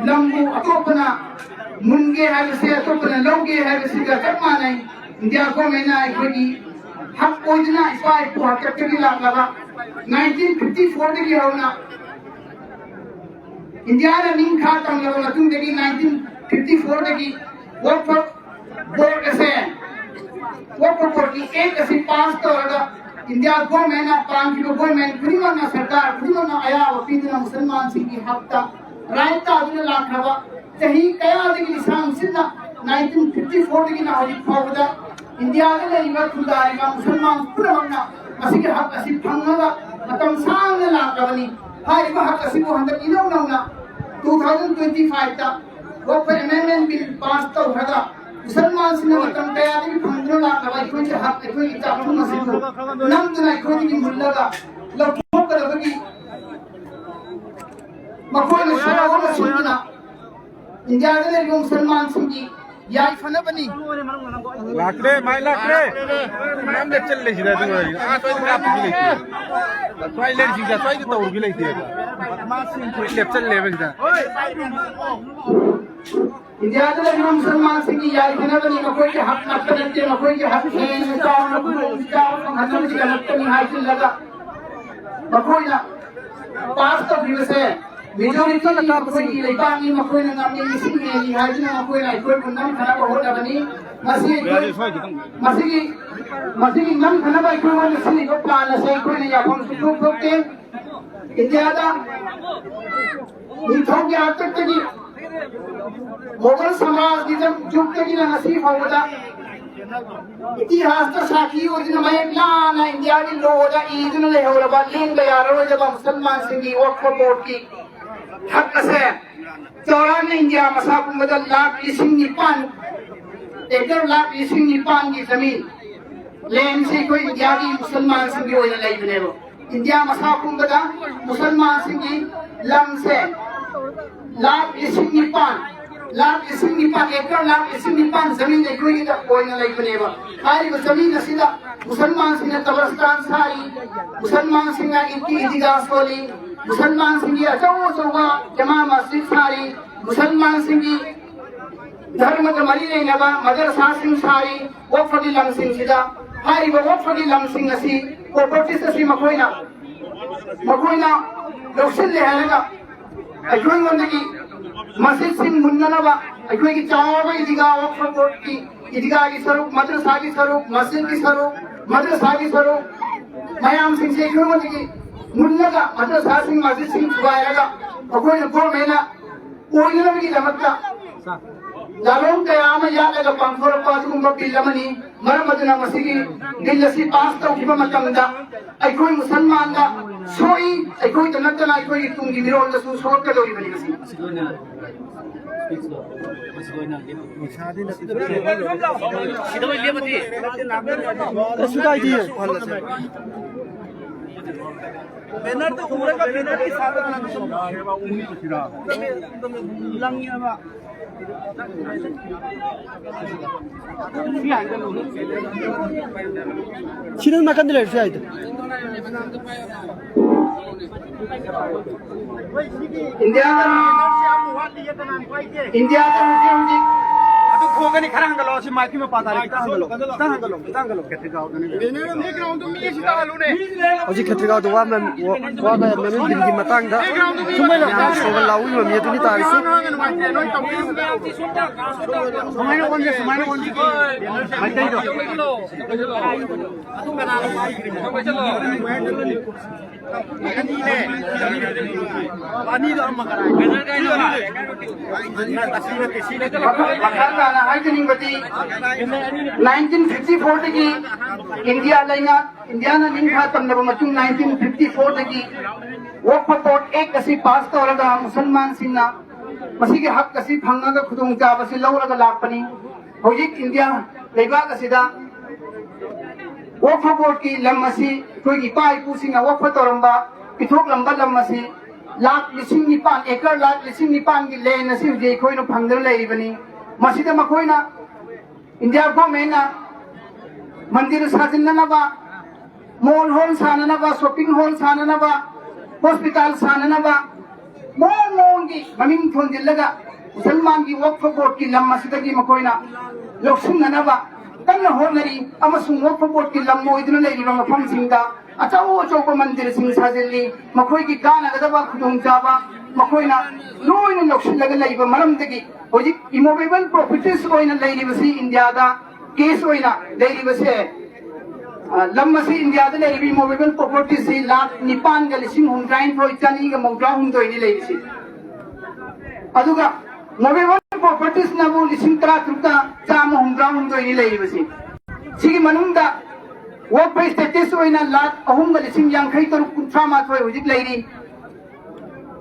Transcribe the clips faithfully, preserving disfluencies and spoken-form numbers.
ꯂꯝꯕꯨ ꯑꯇꯣꯞꯄꯅ ꯃꯨꯟꯒꯦ ꯍꯥꯏꯕꯁꯦ, ꯑꯇꯣꯞꯄꯅ ꯂꯧꯒꯦ ꯍꯥꯏꯕꯁꯤꯒ ꯆꯞ ꯃꯥꯟꯅꯩ꯫ ꯏꯟꯗꯤꯌꯥ ꯒꯣꯔꯃꯦꯟꯅ ꯑꯩꯈꯣꯏꯒꯤ ꯍꯛ ꯑꯣꯏꯗꯨꯅ ꯏꯄꯥ ꯏꯄꯨ ꯍꯥꯛꯇꯛꯇꯒꯤ ꯂꯥꯛꯂꯕ, ꯅꯥꯏꯟꯇꯤꯟ ꯐꯤꯐꯇꯤ ꯐꯣꯔꯗꯒꯤ ꯍꯧꯅ ꯏꯟꯗꯤꯌꯥꯅ ꯅꯤꯡꯈꯥ ꯇꯝꯂꯕ ꯃꯇꯨꯡꯗꯒꯤ, ꯅꯥꯏꯟꯇꯤꯟ ꯐꯤꯐꯇꯤ ꯐꯣꯔꯗꯒꯤ ꯋꯥꯛꯐ ꯕꯣꯔꯗ ꯑꯁꯦ, ꯋꯥꯛꯐ ꯕꯣꯔꯗꯀꯤ ꯑꯦꯛ ꯑꯁꯤ ꯄꯥꯁ ꯇꯧꯔꯒ, ꯏꯟꯗꯤꯌꯥ ꯒꯣꯔꯃꯦꯟꯅ, ꯄꯥꯟꯈꯤꯕ ꯒꯣꯔꯃꯦꯟ ꯈꯨꯗꯤꯡꯃꯛꯅ, ꯁꯔꯀꯥꯔ ꯈꯨꯗꯤꯡꯃꯛꯅ ꯑꯌꯥꯕ ꯄꯤꯗꯨꯅ ꯃꯨꯁꯜꯃꯥꯟꯁꯤꯡꯒꯤ ꯍꯛꯇ ꯔꯥꯏꯠ ꯇꯥꯗꯨꯅ ꯂꯥꯛꯈ꯭ꯔꯕ ꯆꯍꯤ ꯀꯌꯥꯗꯒꯤ ꯂꯤꯁꯥꯡ ꯁꯤꯠꯅ, ꯅꯥꯏꯟꯇꯤꯟ ꯐꯤꯐꯇꯤ ꯐꯣꯔꯗꯒꯤꯅ ꯍꯧꯖꯤꯛ ꯐꯥꯎꯕꯗ ꯏꯟꯗꯤꯌꯥꯗ ꯂꯩꯔꯤꯕ ꯈꯨꯟꯗꯥꯔꯤꯕ ꯃꯨꯁꯜꯃꯥꯟ ꯄꯨꯝꯅꯃꯛꯅ ꯃꯁꯤꯒꯤ ꯍꯛ ꯑꯁꯤ ꯐꯪꯅꯕ ꯃꯇꯝ ꯁꯥꯡꯅ ꯂꯥꯛꯂꯕꯅꯤ꯫ ꯍꯥꯏꯔꯤꯕ ꯍꯛ ꯑꯁꯤꯕꯨ ꯍꯟꯗꯛ ꯏꯅꯧ ꯅꯧꯅ ꯇꯨ ꯊꯥꯎꯖꯟ ꯇ꯭ꯋꯦꯟꯇꯤ ꯐꯥꯏꯚꯇ ꯋꯥꯛꯐ ꯑꯦꯃꯦꯟꯗꯃꯦꯟ ꯕꯤꯜ ꯄꯥꯁ ꯇꯧꯈ꯭ꯔꯒ ꯃꯨꯁꯜꯃꯥꯟꯁꯤꯡꯅ ꯃꯇꯝ ꯀꯌꯥꯗꯒꯤ ꯐꯪꯗꯨꯅ ꯂꯥꯛꯂꯕ ꯑꯩꯈꯣꯏꯒꯤ ꯍꯛ, ꯑꯩꯈꯣꯏꯒꯤ ꯆꯥꯛꯊꯨꯝ ꯑꯁꯤꯕꯨ ꯅꯝꯗꯨꯅ ꯑꯩꯈꯣꯏꯗꯒꯤ ꯃꯨꯜꯂꯒ ꯂꯧꯊꯣꯛꯀꯗꯕꯒꯤ ꯃꯈꯣꯏꯅ ꯁꯣꯔ ꯑꯃ ꯁꯤꯟꯗꯨꯅ ꯏꯟꯗꯤꯌꯥꯗ ꯂꯩꯔꯤꯕ ꯃꯨꯁꯜꯃꯥꯟꯁꯤꯡꯒꯤ ꯌꯥꯏꯐꯅꯕꯅꯤ꯫ ꯂꯥꯛꯇ꯭ꯔꯦ, ꯃꯥꯏ ꯂꯥꯛꯇ꯭ꯔꯦ꯫ ꯃꯌꯥꯝ ꯂꯦꯞꯆꯜꯂꯦ ꯁꯤꯗ, ꯑꯗꯨ ꯑꯣꯏꯔꯗꯤ꯫ ꯑꯥ, ꯁ꯭ꯋꯥꯏꯗ ꯀꯥꯞꯄꯒꯤ ꯂꯩꯇꯦ꯫ ꯁ꯭ꯋꯥꯏ ꯂꯩꯔꯤꯁꯤꯡꯁꯦ ꯁ꯭ꯋꯥꯏꯗ ꯇꯧꯔꯨꯒꯤ ꯂꯩꯇꯦꯕ꯫ ꯂꯣꯏ ꯂꯦꯞꯆꯜꯂꯦꯕ ꯁꯤꯗ꯫ ꯏꯟꯗꯤꯌꯥꯗ ꯂꯩꯔꯤꯕ ꯃꯨꯁꯜꯃꯥꯟꯁꯤꯡꯒꯤ ꯌꯥꯏꯐꯅꯕꯅꯤ, ꯃꯈꯣꯏꯒꯤ ꯍꯛ ꯉꯥꯛꯇ ꯅꯠꯇꯦ, ꯃꯈꯣꯏꯒꯤ ꯍꯛ ꯍꯦꯟꯅ ꯆꯥꯎꯅ ꯈꯨꯗꯣꯡꯆꯥꯕ ꯐꯪꯍꯟꯅꯕꯒꯤꯗꯃꯛꯇꯅꯤ ꯍꯥꯏꯖꯤꯜꯂꯒ ꯃꯈꯣꯏꯅ ꯄꯥꯁ ꯇꯧꯈꯤꯕꯁꯦ ꯃꯦꯖꯣꯔꯤꯇꯤ ꯃꯈꯣꯏꯒꯤ ꯂꯩꯕꯥꯛꯅꯤ, ꯃꯈꯣꯏꯅ ꯉꯝꯃꯤ, ꯂꯤꯁꯤꯡ ꯍꯦꯜꯂꯤ ꯍꯥꯏꯗꯨꯅ ꯃꯈꯣꯏꯅ ꯑꯩꯈꯣꯏꯕꯨ ꯅꯝꯊꯅꯕ ꯍꯣꯠꯅꯕꯅꯤ꯫ ꯃꯁꯤ ꯑꯩꯈꯣꯏ, ꯃꯁꯤꯒꯤ, ꯃꯁꯤꯒꯤ ꯅꯝꯊꯅꯕ ꯑꯩꯈꯣꯏꯉꯣꯟꯗ ꯁꯤꯜꯂꯤꯕ ꯄ꯭ꯂꯥꯟ ꯑꯁꯦ ꯑꯩꯈꯣꯏꯅ ꯌꯥꯐꯝ ꯁꯨꯡꯊꯣꯛ ꯊꯣꯛꯇꯦ꯫ ꯏꯟꯗꯤꯌꯥꯗ ꯅꯤꯡꯊꯧꯒꯤ ꯍꯥꯛꯇꯛꯇꯒꯤ, ꯃꯣꯒꯜ ꯁꯝꯔꯥꯖꯒꯤ ꯖꯨꯒꯇꯒꯤꯅ ꯉꯁꯤ ꯐꯥꯎꯕꯗ ꯏꯇꯤꯍꯥꯁꯇ ꯁꯥꯈꯤ ꯑꯣꯏꯗꯨꯅ ꯃꯌꯦꯛ ꯂꯥꯅ ꯏꯟꯗꯤꯌꯥꯒꯤ ꯂꯣꯗ ꯏꯗꯨꯅ ꯂꯩꯍꯧꯔꯕ ꯂꯦꯡꯕ ꯌꯥꯔꯔꯣꯏꯗꯕ ꯃꯨꯁꯜꯃꯥꯟꯁꯤꯡꯒꯤ ꯋꯛꯐ ꯕꯣꯔꯗꯀꯤ ꯍꯛ ꯑꯁꯦ ꯆꯥꯎꯔꯥꯛꯅ ꯏꯟꯗꯤꯌꯥ ꯃꯁꯥ ꯄꯨꯝꯕꯗ ꯂꯥꯈ ꯂꯤꯁꯤꯡ ꯅꯤꯄꯥꯟ, ꯑꯦꯀꯔ ꯂꯥꯈ ꯂꯤꯁꯤꯡ ꯅꯤꯄꯥꯟꯒꯤ ꯖꯃꯤꯟ, ꯂꯦꯟꯁꯤ ꯑꯩꯈꯣꯏ ꯏꯟꯗꯤꯌꯥꯒꯤ ꯃꯨꯁꯜꯃꯥꯟꯁꯤꯡꯒꯤ ꯑꯣꯏꯅ ꯂꯩꯕꯅꯦꯕ꯫ ꯏꯟꯗꯤꯌꯥ ꯃꯁꯥ ꯄꯨꯝꯕꯗ ꯃꯨꯁꯜꯃꯥꯟꯁꯤꯡꯒꯤ ꯂꯝꯁꯦ ꯂꯥꯈ ꯂꯤꯁꯤꯡ ꯅꯤꯄꯥꯟ, ꯂꯥꯈ ꯂꯤꯁꯤꯡ ꯅꯤꯄꯥꯟ, ꯑꯦꯀꯔ ꯂꯥꯈ ꯂꯤꯁꯤꯡ ꯅꯤꯄꯥꯟ ꯖꯃꯤꯟ ꯑꯩꯈꯣꯏꯒꯤꯗ ꯑꯣꯏꯅ ꯂꯩꯕꯅꯦꯕ꯫ ꯍꯥꯏꯔꯤꯕ ꯖꯃꯤꯟ ꯑꯁꯤꯗ ꯃꯨꯁꯜꯃꯥꯟꯁꯤꯡꯅ ꯀꯕꯔꯁꯇꯥꯟ ꯁꯥꯔꯤ, ꯃꯨꯁꯜꯃꯥꯟꯁꯤꯡꯅ ꯏꯗꯀꯤ ꯏꯗꯤꯒꯥ ꯁꯣꯜꯂꯤ, ꯃꯨꯁꯜꯃꯥꯟꯁꯤꯡꯒꯤ ꯑꯆꯧ ꯑꯆꯧꯕ ꯖꯃꯥ ꯃꯁꯖꯤꯗ ꯁꯥꯔꯤ, ꯃꯨꯁꯜꯃꯥꯟꯁꯤꯡꯒꯤ ꯙꯔꯃꯒ ꯃꯔꯤ ꯂꯩꯅꯕ ꯃꯗꯔꯁꯥꯁꯤꯡ ꯁꯥꯔꯤ꯫ ꯋꯛꯐꯒꯤ ꯂꯝꯁꯤꯡꯁꯤꯗ ꯍꯥꯏꯔꯤꯕ ꯋꯛꯐꯒꯤ ꯂꯝꯁꯤꯡ ꯑꯁꯤ, ꯄ꯭ꯔꯣꯄꯔꯇꯤꯁ ꯑꯁꯤ ꯃꯈꯣꯏꯅ ꯃꯈꯣꯏꯅ ꯂꯧꯁꯤꯜꯂꯦ ꯍꯥꯏꯔꯒ ꯑꯩꯈꯣꯏꯉꯣꯟꯗꯒꯤ ꯃꯁꯖꯤꯗꯁꯤꯡ ꯃꯨꯟꯅꯅꯕ, ꯑꯩꯈꯣꯏꯒꯤ ꯆꯥꯎꯔꯕ ꯏꯗꯤꯒꯥ, ꯋꯛꯐ ꯕꯣꯔꯗꯀꯤ ꯏꯗꯤꯒꯥꯒꯤ ꯁꯔꯨꯛ, ꯃꯗ꯭ꯔꯁꯥꯒꯤ ꯁꯔꯨꯛ, ꯃꯁꯖꯤꯗꯀꯤ ꯁꯔꯨꯛ, ꯃꯗ꯭ꯔꯁꯥꯒꯤ ꯁꯔꯨꯛ ꯃꯌꯥꯝꯁꯤꯡꯁꯦ ꯑꯩꯈꯣꯏꯉꯣꯟꯗꯒꯤ ꯃꯨꯜꯂꯒ ꯃꯗ꯭ꯔꯁꯥꯁꯤꯡ, ꯃꯁꯖꯤꯗꯁꯤꯡ ꯊꯨꯒꯥꯏꯔꯒ ꯃꯈꯣꯏꯅ ꯒꯣꯔꯃꯦꯟꯅ ꯑꯣꯏꯅꯅꯕꯒꯤꯗꯃꯛꯇ ꯂꯥꯂꯣꯡ ꯀꯌꯥ ꯑꯃ ꯌꯥꯠꯂꯒ ꯄꯥꯡꯊꯣꯔꯛꯄ ꯑꯗꯨꯒꯨꯝꯕ ꯕꯤꯜ ꯑꯃꯅꯤ꯫ ꯃꯔꯝ ꯑꯗꯨꯅ ꯃꯁꯤꯒꯤ ꯕꯤꯜ ꯑꯁꯤ ꯄꯥꯁ ꯇꯧꯈꯤꯕ ꯃꯇꯝꯗ ꯑꯩꯈꯣꯏ ꯃꯨꯁꯜꯃꯥꯟꯗ ꯁꯣꯛꯏ, ꯑꯩꯈꯣꯏꯗ ꯅꯠꯇꯅ ꯑꯩꯈꯣꯏꯒꯤ ꯇꯨꯡꯒꯤ ꯃꯤꯔꯣꯜꯗꯁꯨ ꯁꯣꯛꯂꯛꯀꯗꯧꯔꯤꯕꯅꯤ꯫ ꯃꯁꯤ ꯀꯩꯁꯨ ꯀꯥꯏꯗꯤꯌꯦ꯫ ꯕꯦꯅꯔꯗ ꯎꯔꯒ ꯕꯦꯅꯔꯒꯤ ꯁꯥꯗꯅ ꯂꯪꯉꯦꯕ꯫ ꯁꯤꯗ ꯅꯥꯀꯟꯗ ꯂꯩꯔꯁꯨ ꯌꯥꯏꯗ꯫ ꯏꯟꯗꯤꯌꯥꯗ, ꯏꯟꯗꯤꯌꯥꯗ ꯍꯧꯖꯤꯛ ꯍꯧꯖꯤꯛ ꯑꯗꯨ ꯈꯣꯡꯒꯅꯤ꯫ ꯈꯔ ꯍꯪꯒꯠꯂꯣ, ꯁꯤ ꯃꯥꯏꯛꯀꯤ ꯃꯄꯥ ꯇꯥꯔꯦ꯫ ꯈꯤꯇꯪ ꯍꯪꯒꯠꯂꯣ, ꯈꯤꯇꯪ ꯍꯪꯒꯠꯂꯣ, ꯈꯤꯇꯪ ꯍꯪꯒꯠꯂꯣ꯫ ꯕꯦꯅꯔ ꯑꯃꯒꯤ ꯒ꯭ꯔꯥꯎꯟꯗꯣ ꯃꯤ ꯑꯁꯤ ꯇꯥꯍꯜꯂꯨꯅꯦ꯫ ꯍꯧꯖꯤꯛ ꯈꯦꯇ꯭ꯔꯤꯒꯥꯎꯗ ꯋꯥ ꯃꯦꯝ-, ꯋꯥ-, ꯋꯥ ꯃꯦꯝ ꯃꯦꯝ ꯕꯤꯜꯒꯤ ꯃꯇꯥꯡꯗ ꯁꯨꯝ ꯃꯌꯥꯝ ꯁ꯭ꯂꯣꯒꯟ ꯂꯥꯎꯔꯤꯕ ꯃꯤ ꯑꯗꯨꯅꯤ ꯇꯥꯔꯤꯁꯤ꯫ ꯁꯨꯃꯥꯏꯅ ꯑꯣꯟꯒꯦ, ꯁꯨꯃꯥꯏꯅ ꯑꯣꯟꯒꯦ꯫ ꯃꯩꯇꯩꯗꯣ꯫ ꯑꯅꯤꯅꯦ꯫ ꯑꯅꯤꯗꯣ ꯑꯃ ꯀꯔꯥꯏ? ꯃꯈꯥ, ꯃꯈꯥ ꯇꯥꯅ ꯍꯥꯏꯖꯅꯤꯡꯕꯗꯤ, ꯅꯥꯏꯟꯇꯤꯟ ꯐꯤꯐꯇꯤ ꯐꯣꯔꯗꯒꯤ ꯏꯟꯗꯤꯌꯥ ꯂꯩꯉꯥꯛ, ꯏꯟꯗꯤꯌꯥꯅ ꯅꯤꯡꯈꯥ ꯇꯝꯂꯕ ꯃꯇꯨꯡ, ꯅꯥꯏꯟꯇꯤꯟ ꯐꯤꯐꯇꯤ ꯐꯣꯔꯗꯒꯤ ꯋꯛꯐ ꯕꯣꯔꯗ ꯑꯦꯛ ꯑꯁꯤ ꯄꯥꯁ ꯇꯧꯔꯒ ꯃꯨꯁꯜꯃꯥꯟꯁꯤꯡꯅ ꯃꯁꯤꯒꯤ ꯍꯛ ꯑꯁꯤ ꯐꯪꯉꯒ ꯈꯨꯗꯣꯡꯆꯥꯕ ꯑꯁꯤ ꯂꯧꯔꯒ ꯂꯥꯛꯄꯅꯤ꯫ ꯍꯧꯖꯤꯛ ꯏꯟꯗꯤꯌꯥ ꯂꯩꯕꯥꯛ ꯑꯁꯤꯗ ꯋꯛꯐ ꯕꯣꯔꯗꯀꯤ ꯂꯝ ꯑꯁꯤ ꯑꯩꯈꯣꯏꯒꯤ ꯏꯄꯥ ꯏꯄꯨꯁꯤꯡꯅ ꯋꯛꯐ ꯇꯧꯔꯝꯕ, ꯄꯤꯊꯣꯛꯂꯝꯕ ꯂꯝ ꯑꯁꯤ ꯂꯥꯈ ꯂꯤꯁꯤꯡ ꯅꯤꯄꯥꯟ, ꯑꯦꯀꯔ ꯂꯥꯈ ꯂꯤꯁꯤꯡ ꯅꯤꯄꯥꯟꯒꯤ ꯂꯦꯟ ꯑꯁꯤ ꯍꯧꯖꯤꯛ ꯑꯩꯈꯣꯏꯅ ꯐꯪꯗꯅ ꯂꯩꯔꯤꯕꯅꯤ꯫ ꯃꯁꯤꯗ ꯃꯈꯣꯏꯅ, ꯏꯟꯗꯤꯌꯥ ꯒꯣꯔꯃꯦꯟꯅ ꯃꯟꯗꯤꯔ ꯁꯥꯖꯤꯟꯅꯅꯕ, ꯃꯣꯜ ꯍꯣꯜ ꯁꯥꯅꯅꯕ, ꯁꯣꯞꯄꯤꯡ ꯍꯣꯜ ꯁꯥꯅꯅꯕ, ꯍꯣꯁꯄꯤꯇꯥꯜ ꯁꯥꯅꯅꯕ ꯃꯑꯣꯡ ꯃꯑꯣꯡꯒꯤ ꯃꯃꯤꯡ ꯊꯣꯟꯖꯤꯜꯂꯒ ꯃꯨꯁꯜꯃꯥꯟꯒꯤ ꯋꯛꯐ ꯕꯣꯔꯗꯀꯤ ꯂꯝ ꯑꯁꯤꯗꯒꯤ ꯃꯈꯣꯏꯅ ꯂꯧꯁꯤꯟꯅꯅꯕ ꯀꯟꯅ ꯍꯣꯠꯅꯔꯤ ꯑꯃꯁꯨꯡ ꯋꯛꯐ ꯕꯣꯔꯗꯀꯤ ꯂꯝ ꯑꯣꯏꯗꯨꯅ ꯂꯩꯔꯤꯕ ꯃꯐꯝꯁꯤꯡꯗ ꯑꯆꯧ ꯑꯆꯧꯕ ꯃꯟꯗꯤꯔꯁꯤꯡ ꯁꯥꯖꯤꯜꯂꯤ꯫ ꯃꯈꯣꯏꯒꯤ ꯀꯥꯟꯅꯒꯗꯕ ꯈꯨꯗꯣꯡꯆꯥꯕ ꯃꯈꯣꯏꯅ ꯂꯣꯏꯅ ꯂꯧꯁꯤꯜꯂꯒ ꯂꯩꯕ ꯃꯔꯝꯗꯒꯤ ꯍꯧꯖꯤꯛ ꯏꯃꯣꯕꯦꯕꯜ ꯄ꯭ꯔꯣꯄꯔꯇꯤꯁ ꯑꯣꯏꯅ ꯂꯩꯔꯤꯕꯁꯤ ꯏꯟꯗꯤꯌꯥꯗ ꯀꯦꯁ ꯑꯣꯏꯅ ꯂꯩꯔꯤꯕꯁꯦ, ꯑ, ꯂꯝ ꯑꯁꯤ ꯏꯟꯗꯤꯌꯥꯗ ꯂꯩꯔꯤꯕ ꯏꯃꯣꯕꯦꯕꯜ ꯄ꯭ꯔꯣꯄꯔꯇꯤꯁꯤ ꯂꯥꯈ ꯅꯤꯄꯥꯟꯒ ꯂꯤꯁꯤꯡ ꯍꯨꯝꯗ꯭ꯔꯥꯅꯤꯊꯣꯏ ꯆꯅꯤꯒ ꯃꯧꯗ꯭ꯔꯥ ꯍꯨꯝꯗꯣꯏꯅꯤ ꯂꯩꯔꯤꯁꯤ꯫ ꯑꯗꯨꯒ ꯃꯣꯕꯦꯕꯜ ꯄ꯭ꯔꯣꯄꯔꯇꯤꯁꯅꯕꯨ ꯂꯤꯁꯤꯡ ꯇꯔꯥ ꯇꯔꯨꯛꯇ ꯆꯥꯝꯃ ꯍꯨꯝꯗ꯭ꯔꯥ ꯍꯨꯝꯗꯣꯏꯅꯤ ꯂꯩꯔꯤꯕꯁꯤ꯫ ꯁꯤꯒꯤ ꯃꯅꯨꯡꯗ ꯋꯛꯐ ꯁ꯭ꯇꯦꯇꯁ ꯑꯣꯏꯅ ꯂꯥꯈ ꯑꯍꯨꯝꯒ ꯂꯤꯁꯤꯡ ꯌꯥꯡꯈꯩ ꯇꯔꯨꯛ ꯀꯨꯟꯊ꯭ꯔꯥ ꯃꯥꯊꯣꯏ ꯍꯧꯖꯤꯛ ꯂꯩꯔꯤ꯫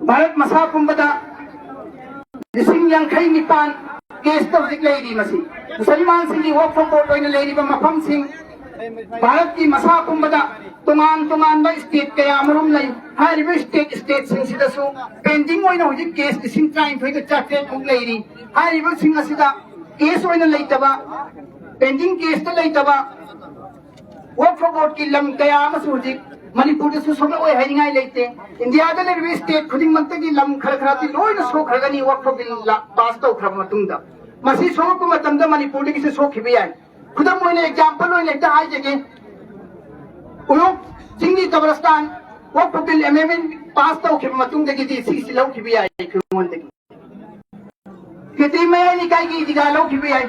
ꯚꯥꯔꯠ ꯃꯁꯥ ꯄꯨꯝꯕꯗ ꯂꯤꯁꯤꯡ ꯌꯥꯡꯈꯩ ꯅꯤꯄꯥꯟ ꯀꯦꯁꯇ ꯍꯧꯖꯤꯛ ꯂꯩꯔꯤ꯫ ꯃꯁꯤ ꯃꯨꯁꯜꯃꯥꯟꯁꯤꯡꯒꯤ ꯋꯛꯐ ꯕꯣꯔꯗ ꯑꯣꯏꯅ ꯂꯩꯔꯤꯕ ꯃꯐꯝꯁꯤꯡ ꯚꯥꯔꯠꯀꯤ ꯃꯁꯥ ꯄꯨꯝꯕꯗ ꯇꯣꯉꯥꯟ ꯇꯣꯉꯥꯟꯕ ꯁ꯭ꯇꯦꯠ ꯀꯌꯥ ꯑꯃꯔꯣꯝ ꯂꯩ꯫ ꯍꯥꯏꯔꯤꯕ ꯁ꯭ꯇꯦꯠ ꯁ꯭ꯇꯦꯠꯁꯤꯡꯁꯤꯗꯁꯨ ꯄꯦꯟꯗꯤꯡ ꯑꯣꯏꯅ ꯍꯧꯖꯤꯛ ꯀꯦꯁ ꯂꯤꯁꯤꯡ ꯇꯔꯥꯅꯤꯊꯣꯏꯒ ꯆꯥꯇ꯭ꯔꯦꯠꯃꯨꯛ ꯂꯩꯔꯤ꯫ ꯍꯥꯏꯔꯤꯕꯁꯤꯡ ꯑꯁꯤꯗ ꯀꯦꯁ ꯑꯣꯏꯅ ꯂꯩꯇꯕ, ꯄꯦꯟꯗꯤꯡ ꯀꯦꯁꯇ ꯂꯩꯇꯕ ꯋꯛꯐ ꯕꯣꯔꯗꯀꯤ ꯂꯝ ꯀꯌꯥ ꯑꯃꯁꯨ ꯍꯧꯖꯤꯛ ꯃꯅꯤꯄꯨꯔꯗꯁꯨ ꯁꯣꯛꯂꯛꯑꯣꯏ ꯍꯥꯏꯅꯤꯡꯉꯥꯏ ꯂꯩꯇꯦ꯫ ꯏꯟꯗꯤꯌꯥꯗ ꯂꯩꯔꯤꯕ ꯁ꯭ꯇꯦꯠ ꯈꯨꯗꯤꯡꯃꯛꯇꯒꯤ ꯂꯝ ꯈꯔ ꯈꯔꯗꯤ ꯂꯣꯏꯅ ꯁꯣꯛꯈ꯭ꯔꯒꯅꯤ ꯋꯛꯐ ꯕꯤꯜ ꯂꯥ-, ꯄꯥꯁ ꯇꯧꯈ꯭ꯔꯕ ꯃꯇꯨꯡꯗ꯫ ꯃꯁꯤ ꯁꯣꯛꯂꯛꯄ ꯃꯇꯝꯗ ꯃꯅꯤꯄꯨꯔꯗꯒꯤꯁꯨ ꯁꯣꯛꯈꯤꯕ ꯌꯥꯏ꯫ ꯈꯨꯗꯝ ꯑꯣꯏꯅ ꯑꯦꯛꯖꯥꯝꯄꯜ ꯑꯣꯏꯅ ꯍꯦꯛꯇ ꯍꯥꯏꯖꯒꯦ, ꯎꯌꯣꯛ ꯆꯤꯡꯒꯤ ꯀꯕꯔꯁꯇꯥꯟ ꯋꯛꯐ ꯕꯤꯜ ꯑꯦꯃꯦꯟꯃꯦꯟ ꯄꯥꯁ ꯇꯧꯈꯤꯕ ꯃꯇꯨꯡꯗꯒꯤꯗꯤ ꯁꯤꯁꯤ ꯂꯧꯈꯤꯕ ꯌꯥꯏ ꯑꯩꯉꯣꯟꯗꯒꯤ꯫ ꯈꯦꯇ꯭ꯔꯤ ꯃꯌꯥꯏ ꯂꯩꯀꯥꯏꯒꯤ ꯏꯗꯤꯒꯥ ꯂꯧꯈꯤꯕ ꯌꯥꯏ꯫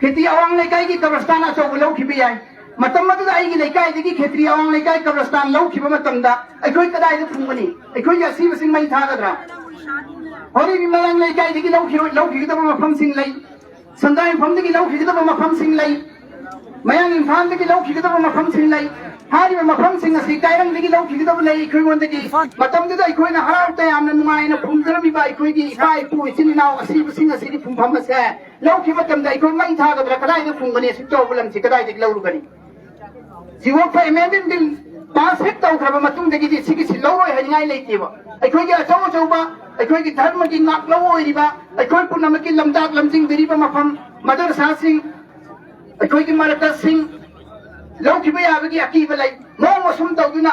ꯈꯦꯇ꯭ꯔꯤ ꯑꯋꯥꯡ ꯂꯩꯀꯥꯏꯒꯤ ꯀꯕꯔꯁꯇꯥꯟ ꯑꯆꯧꯕ ꯂꯧꯈꯤꯕ ꯌꯥꯏ꯫ ꯃꯇꯝ ꯑꯗꯨꯗ ꯑꯩꯒꯤ ꯂꯩꯀꯥꯏꯗꯒꯤ ꯈꯦꯇ꯭ꯔꯤ ꯑꯋꯥꯡ ꯂꯩꯀꯥꯏ ꯀꯕꯔꯁꯇꯥꯟ ꯂꯧꯈꯤꯕ ꯃꯇꯝꯗ ꯑꯩꯈꯣꯏ ꯀꯗꯥꯏꯗ ꯐꯨꯝꯒꯅꯤ? ꯑꯩꯈꯣꯏꯒꯤ ꯑꯁꯤꯕꯁꯤꯡ ꯃꯩ ꯊꯥꯒꯗ꯭ꯔꯥ? ꯍꯣꯔꯦꯟꯒꯤ ꯃꯌꯥꯡ ꯂꯩꯀꯥꯏꯗꯒꯤ ꯂꯧꯈꯤꯔꯣꯏ-, ꯂꯧꯈꯤꯒꯗꯕ ꯃꯐꯝꯁꯤꯡ ꯂꯩ꯫ ꯁꯟꯗꯥꯏ ꯃꯐꯝꯗꯒꯤ ꯂꯧꯈꯤꯒꯗꯕ ꯃꯐꯝꯁꯤꯡ ꯂꯩ꯫ ꯃꯌꯥꯡ ꯏꯝꯐꯥꯜꯗꯒꯤ ꯂꯧꯈꯤꯒꯗꯕ ꯃꯐꯝꯁꯤꯡ ꯂꯩ꯫ ꯍꯥꯏꯔꯤꯕ ꯃꯐꯝꯁꯤꯡ ꯑꯁꯤ ꯀꯥꯏꯔꯪꯗꯒꯤ ꯂꯧꯈꯤꯒꯗꯕ ꯂꯩ ꯑꯩꯈꯣꯏꯉꯣꯟꯗꯒꯤ꯫ ꯃꯇꯝꯗꯨꯗ ꯑꯩꯈꯣꯏꯅ ꯍꯔꯥꯎ ꯇꯌꯥꯝꯅ ꯅꯨꯡꯉꯥꯏꯅ ꯐꯨꯝꯖꯔꯝꯃꯤꯕ ꯑꯩꯈꯣꯏꯒꯤ ꯏꯄꯥ ꯏꯄꯨ ꯏꯆꯤꯟ ꯏꯅꯥꯎ ꯑꯁꯤꯕꯁꯤꯡ ꯑꯁꯤꯒꯤ ꯐꯨꯝꯐꯝ ꯑꯁꯦ ꯂꯧꯈꯤꯕ ꯃꯇꯝꯗ ꯑꯩꯈꯣꯏ ꯃꯩ ꯊꯥꯒꯗ꯭ꯔꯥ? ꯀꯗꯥꯏꯗ ꯐꯨꯝꯒꯅꯤ? ꯑꯁꯨꯛ ꯆꯥꯎꯕ ꯂꯝꯁꯤ ꯀꯗꯥꯏꯗꯒꯤ ꯂꯧꯔꯨꯒꯅꯤ? ꯁꯤ ꯋꯛꯐ ꯑꯦꯃꯦꯟꯃꯦꯟ ꯕꯤꯜ ꯄꯥꯁ ꯍꯦꯛ ꯇꯧꯈ꯭ꯔꯕ ꯃꯇꯨꯡꯗꯒꯤꯗꯤ ꯁꯤꯒꯤꯁꯤ ꯂꯧꯔꯣꯏ ꯍꯥꯏꯅꯤꯡꯉꯥꯏ ꯂꯩꯇꯦꯕ꯫ ꯑꯩꯈꯣꯏꯒꯤ ꯑꯆꯧ ꯑꯆꯧꯕ ꯑꯩꯈꯣꯏꯒꯤ ꯙꯔꯃꯒꯤ ꯉꯥꯛꯂꯧ ꯑꯣꯏꯔꯤꯕ ꯑꯩꯈꯣꯏ ꯄꯨꯝꯅꯃꯛꯀꯤ ꯂꯝꯗꯥꯛ ꯂꯝꯖꯤꯡꯕꯤꯔꯤꯕ ꯃꯐꯝ, ꯃꯗꯔꯁꯥꯁꯤꯡ, ꯑꯩꯈꯣꯏꯒꯤ ꯃꯔꯀꯖꯁꯤꯡ ꯂꯧꯈꯤꯕ ꯌꯥꯕꯒꯤ ꯑꯀꯤꯕ ꯂꯩ꯫ ꯃꯑꯣꯡ ꯑꯁꯨꯝ ꯇꯧꯗꯨꯅ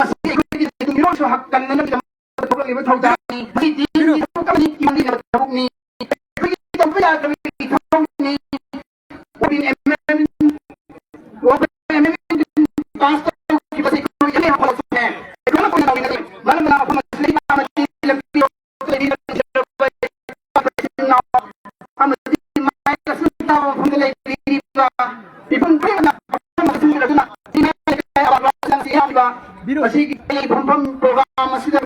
ꯃꯁꯤ ꯑꯩꯈꯣꯏꯒꯤ ꯃꯤꯔꯣꯜꯁꯨ ꯍꯛ ꯀꯟꯅꯅꯕꯒꯤꯗꯃꯛꯇ ꯊꯣꯛꯂꯛꯂꯤꯕ ꯊꯧꯗꯥꯡꯅꯤ꯫ ꯃꯁꯤꯗꯤ ꯃꯤꯔꯣꯜ ꯑꯃꯗꯤ ꯏꯃꯥꯟꯅꯕ ꯊꯕꯛꯅꯤ꯫ ꯑꯩꯈꯣꯏꯒꯤ ꯇꯧꯕ ꯌꯥꯗ꯭ꯔꯕ ꯊꯕꯛꯅꯤ꯫ ꯑꯦꯝ ꯑꯦꯜ ꯑꯦ ꯄꯥꯁ ꯇꯧꯈꯤꯕꯁꯤ ꯑꯩꯈꯣꯏ ꯑꯅꯤ ꯍꯧꯒꯠꯂꯛꯄꯅꯦ꯫ ꯑꯩꯈꯣꯏꯅ ꯀꯣꯟꯅ ꯇꯧꯃꯤꯟꯅꯁꯤ꯫ ꯃꯔꯝ ꯑꯗꯨꯅ ꯃꯐꯝ ꯑꯁꯤꯗ ꯏꯃꯥ ꯃꯆꯦ ꯂꯝꯕꯤ ꯑꯃꯗꯤ ꯃꯥꯏ ꯀꯁꯨ ꯇꯥꯕ ꯃꯐꯝꯗ ꯂꯩꯕꯤꯔꯤꯕ ꯃꯤꯄꯨꯝ ꯈꯨꯗꯤꯡꯃꯛꯅ ꯃꯐꯝ ꯑꯁꯤꯗ ꯆꯪꯁꯤꯜꯂꯗꯨꯅ ꯏꯃꯥ ꯂꯩꯀꯥꯏ ꯑꯋꯥꯡ ꯂꯝꯁꯤ ꯌꯥꯎꯔꯤꯕ ꯃꯁꯤꯒꯤ ꯐꯝꯐꯝ ꯄ꯭ꯔꯣꯒ꯭ꯔꯥꯝ ꯑꯁꯤꯗ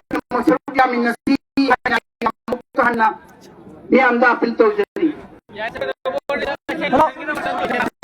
ꯁꯔꯨꯛ ꯌꯥꯃꯤꯟꯅꯁꯤ ꯍꯥꯏꯅ ꯑꯃꯨꯛꯇ ꯍꯟꯅ ꯃꯤꯌꯥꯝꯗ ꯑꯄꯤꯜ ꯇꯧꯖꯔꯤ꯫ ꯍꯜꯂꯣ꯫